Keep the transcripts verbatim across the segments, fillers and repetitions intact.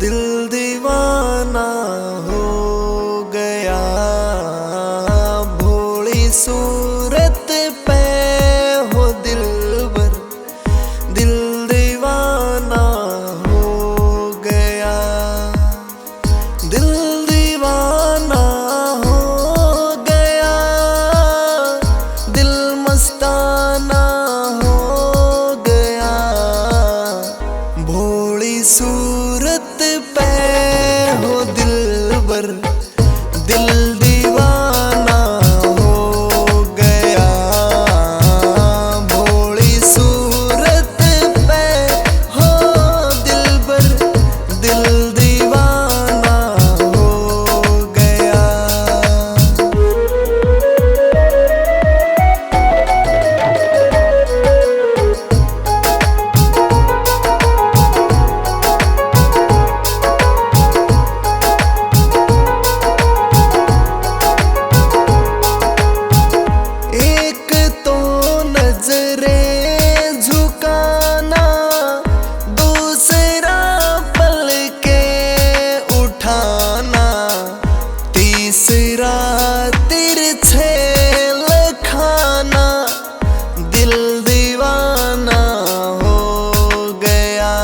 दिल दीवाना हो गया भोली सूरत पे हो दिलबर, दिल दीवाना हो गया। दिल दीवाना हो गया, दिल मस्ताना हो गया। भोली सूरत पे हो दिलबर, दिल दीवाना हो गया। भोली सूरत पे हो दिलबर, दिल दीवाना हो गया। एक तो नजरें झुकाना, दूसरा पलके उठाना, तीसरा तिरछे लखाना, दिल दीवाना हो गया।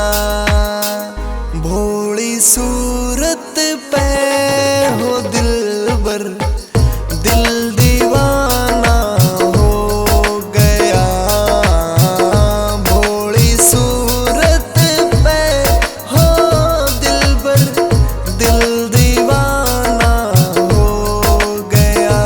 भोली सूरत पे हो दिलबर, दिल दीवाना हो गया। भोली सूरत पे हो दिलबर, दिल दीवाना हो गया।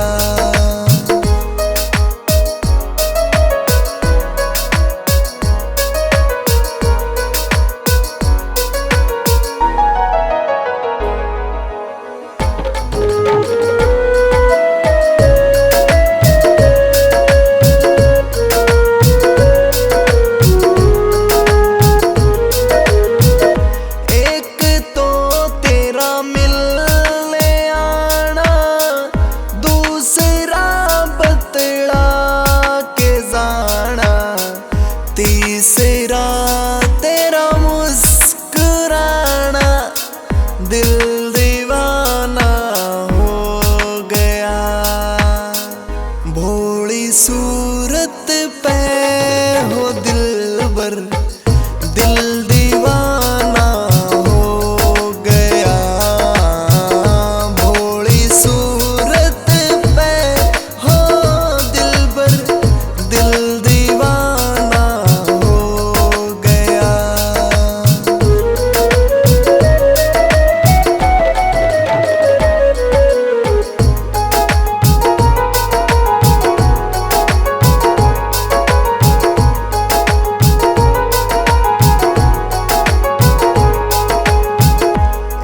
एक तो तेरा मिलने आना, दूसरा बतला के जाना, तीसरा तेरा मुस्कुराना, दिल दीवाना हो गया। भोली सूरत पे हो दिलबर, दिल दीवाना हो गया। भोली सूरत पे हो दिलबर, दिल दीवाना हो गया।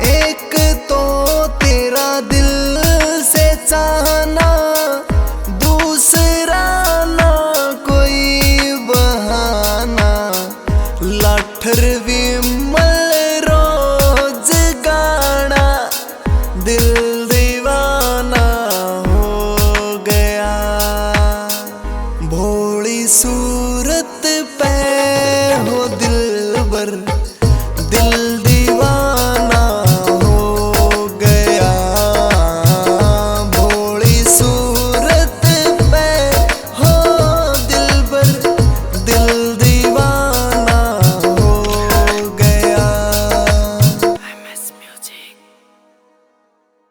एक तो तेरा दिल से चाहना, दूसरा ना कोई बहाना। लाठर विमल रोज गाना, दिल दीवाना हो गया। भोली सूरत पे हो दिलबर, दिल